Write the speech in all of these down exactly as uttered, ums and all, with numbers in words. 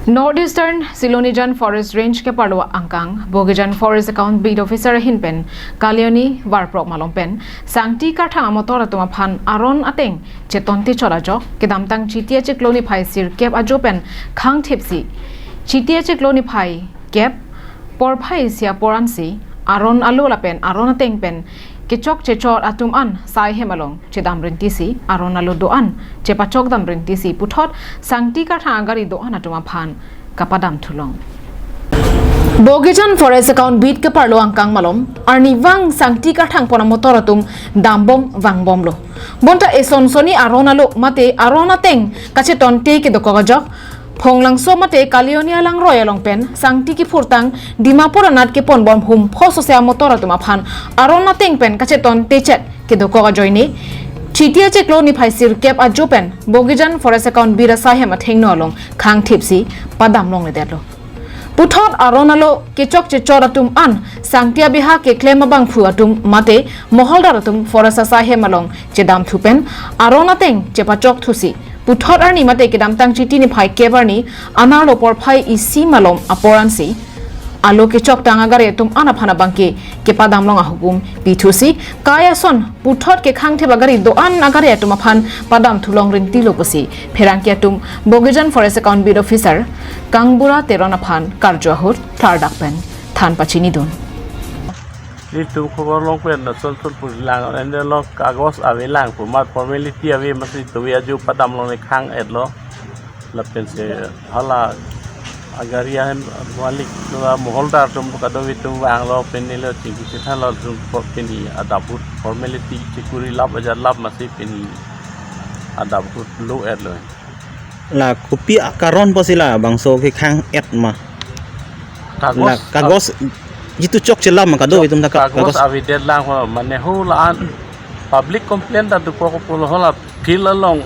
North Eastern Silonijan Forest Range keparlo angkang Bogijan Forest Account Beat Officer ahin pen kalioni varprok malom pen sangti karthang amotor atum aphan aron ateng cheton techot ajok kedamtang Chiti achiklo niphai sirkep ajo pen khang thipsi Chiti achiklo niphai kep porphai isi apor ansi aron alo lapen aron ateng pen kechok chechot atum an sai hem along chedam rintisi aron alo do-an chepachok dam rintisi puthot sangti karthang agari do-an atum aphan kapadam thulong. Bogijan Forest Account Beat keparlo angkang malom arnivang sangti karthang pon amotor atum dambom vangbomlo. Bonta eson soni aron alo mate aron ateng kacheton te kedokok ajok Phonglangso mate kalioni alangroi along pen sangti kiphurtang Dimapur anat keponbom humpho sose amotor atum aphan aron ateng pen kacheton techet kedokok ajoine Chiti achiklo niphai sirkep ajo pen Bogijan Forest Account Beat asai hem athengno along khang thipsi padam longledetlo. Puthot aron alo kechok chechot atum an sangti abeha keklem abangphu atum mate moholdar atum forest asai hem along chedam thu pen aron ateng chepachok thusi puthot arni mate kedamtang Chiti niphai kep arni anerlo porphai isi malom apor ansi alo kechoktang agari atum an aphan abangke kepadam long ahukum pithusi kai ason puthot kekhang thip agari do-an agari atum aphan padam thulong rintilo pusi pherangke atum Bogijan Forest Account Beat Officer Kangbura Teron aphan karju ahut klardak pen than pachinidun. Netum khobor long pen na son son pur lang, ende lo kagos avelang pu amat formality ave masi tuve ajo padam longle khang-etlo. Lapen se hala agari ahem malik lo moholdar atum kadokave atum vanglo, pini lo chingki chethanlo atum po pini adap ahut formality chekuri lap aja lap masi pini adap ahut lo-etlo. La kopi akaron pusi labangso kekhang-et ma? Kagos, la kagos jitu chokche lam ma kadokave atum ta ka-, kagos kagos avedet lang ho, mane ho la-an public complaint ta dokok pulo, hala field along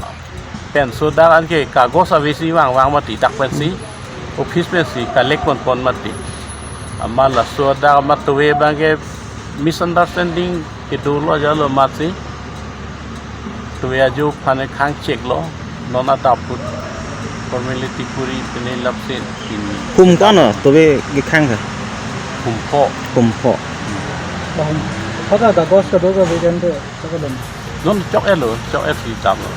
pen sodak anke kagos avesi vangvang mati, dak pensi office pensi collect ponpon mati. Amat laso dak amat tuve abangke misunderstanding kedolo ajalo amatsi tuve ajo aphan khang cheklo, non adap ahut formality kuri pini lapsi pini. Hum ko-an tuve kekhang ke? Humpho. Humpho. Bahum. Pada kagos kadokave ave kan te, kakalon. Non chok-etlo, chok-etsi damlo.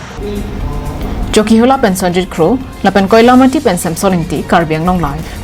Chokihola pen Sanjit Kro, lapen Koilamati pen Samson Ingti, Karbi Anglong Live.